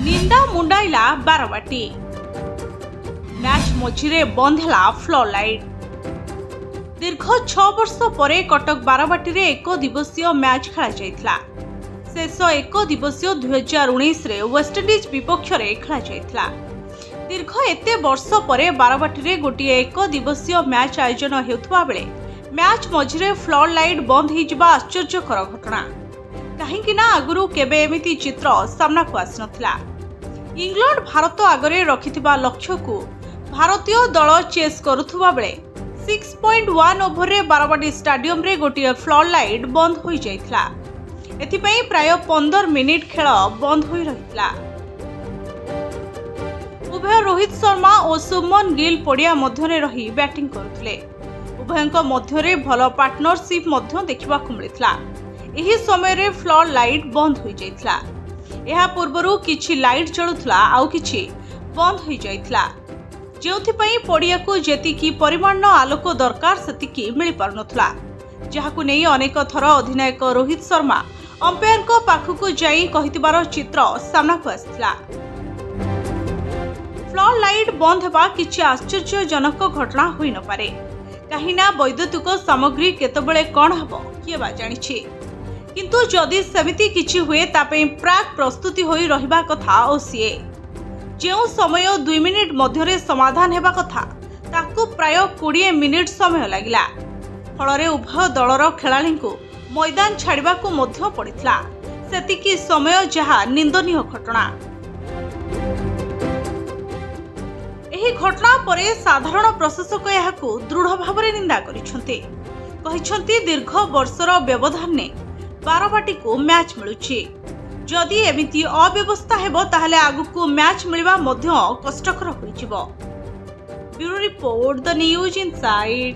ନିନ୍ଦା ମୁଣ୍ଡାଇଲା ବାରବାଟୀ। ମ୍ୟାଚ୍ ମଝିରେ ବନ୍ଦ ହେଲା ଫ୍ଲଡ୍ ଲାଇଟ୍। ଦୀର୍ଘ 6 ବର୍ଷ ପରେ କଟକ ବାରବାଟୀରେ ଏକ ଦିବସୀୟ ମ୍ୟାଚ୍ ଖେଳାଯାଇଥିଲା। ଶେଷ ଏକ ଦିବସୀୟ 2019ରେ ୱେଷ୍ଟଇଣ୍ଡିଜ୍ ବିପକ୍ଷରେ ଖେଳାଯାଇଥିଲା। ଦୀର୍ଘ ଏତେ ବର୍ଷ ପରେ ବାରବାଟୀରେ ଗୋଟିଏ ଏକ ଦିବସୀୟ ମ୍ୟାଚ୍ ଆୟୋଜନ ହେଉଥିବା ବେଳେ ମ୍ୟାଚ୍ ମଝିରେ ଫ୍ଲଡ୍ ଲାଇଟ୍ ବନ୍ଦ ହୋଇଯିବା ଆଶ୍ଚର୍ଯ୍ୟକର ଘଟଣା। କାହିଁକି ନା ଆଗରୁ କେବେ ଏମିତି ଚିତ୍ର ସାମ୍ନାକୁ ଆସିନଥିଲା। ଇଂଲଣ୍ଡ ଭାରତ ଆଗରେ ରଖିଥିବା ଲକ୍ଷ୍ୟକୁ ଭାରତୀୟ ଦଳ ଚେସ୍ କରୁଥିବା ବେଳେ 6.1 ଓଭରରେ ବାରବାଟୀ ଷ୍ଟାଡିୟମରେ ଗୋଟିଏ ଫ୍ଲଡ୍ ଲାଇଟ୍ ବନ୍ଦ ହୋଇଯାଇଥିଲା। ଏଥିପାଇଁ ପ୍ରାୟ 15 ମିନିଟ୍ ଖେଳ ବନ୍ଦ ହୋଇ ରହିଥିଲା। ଉଭୟ ରୋହିତ ଶର୍ମା ଓ ଶୁଭମନ ଗିଲ୍ ପଡ଼ିଆ ମଧ୍ୟରେ ରହି ବ୍ୟାଟିଂ କରୁଥିଲେ। ଉଭୟଙ୍କ ମଧ୍ୟରେ ଭଲ ପାର୍ଟନରସିପ୍ ମଧ୍ୟ ଦେଖିବାକୁ ମିଳିଥିଲା। ଏହି ସମୟରେ ଫ୍ଲଡ୍ ଲାଇଟ୍ ବନ୍ଦ ହୋଇଯାଇଥିଲା। ଏହା ପୂର୍ବରୁ କିଛି ଲାଇଟ୍ ଜଳୁଥିଲା, ଆଉ କିଛି ବନ୍ଦ ହୋଇଯାଇଥିଲା, ଯେଉଁଥିପାଇଁ ପଡ଼ିଆକୁ ଯେତିକି ପରିମାଣର ଆଲୋକ ଦରକାର, ସେତିକି ମିଳିପାରୁନଥିଲା। ଯାହାକୁ ନେଇ ଅନେକ ଥର ଅଧିନାୟକ ରୋହିତ ଶର୍ମା ଅମ୍ପାୟାରଙ୍କ ପାଖକୁ ଯାଇ କହିଥିବାର ଚିତ୍ର ସାମ୍ନାକୁ ଆସିଥିଲା। ଫ୍ଲଡ୍ ଲାଇଟ୍ ବନ୍ଦ ହେବା କିଛି ଆଶ୍ଚର୍ଯ୍ୟଜନକ ଘଟଣା ହୋଇନପାରେ, କାହିଁକିନା ବୈଦ୍ୟୁତିକ ସାମଗ୍ରୀ କେତେବେଳେ କ'ଣ ହେବ, କିଏ ବା ଜାଣିଛି? କିନ୍ତୁ ଯଦି ସେମିତି କିଛି ହୁଏ, ତା ପାଇଁ ପ୍ରାକ୍ ପ୍ରସ୍ତୁତି ହୋଇ ରହିବା କଥା ଓସିଏ। ଯେଉଁ ସମୟ 2 ମିନିଟ୍ ମଧ୍ୟରେ ସମାଧାନ ହେବା କଥା, ତାକୁ ପ୍ରାୟ 20 ମିନିଟ୍ ସମୟ ଲାଗିଲା। ଫଳରେ ଉଭୟ ଦଳର ଖେଳାଳିଙ୍କୁ ମଇଦାନ ଛାଡ଼ିବାକୁ ମଧ୍ୟ ପଡ଼ିଥିଲା ସେତିକି ସମୟ, ଯାହା ନିନ୍ଦନୀୟ ଘଟଣା। ଏହି ଘଟଣା ପରେ ସାଧାରଣ ପ୍ରଶାସକ ଏହାକୁ ଦୃଢ଼ ଭାବରେ ନିନ୍ଦା କରିଛନ୍ତି। କହିଛନ୍ତି, ଦୀର୍ଘ ବର୍ଷର ବ୍ୟବଧାନରେ ବାରବାଟୀକୁ ମ୍ୟାଚ୍ ମିଳୁଛି। ଯଦି ଏମିତି ଅବ୍ୟବସ୍ଥା ହେବ, ତାହେଲେ ଆଗକୁ ମ୍ୟାଚ୍ ମିଳିବା ମଧ୍ୟ କଷ୍ଟକର ହୋଇଯିବ। Bureau report, the news insight.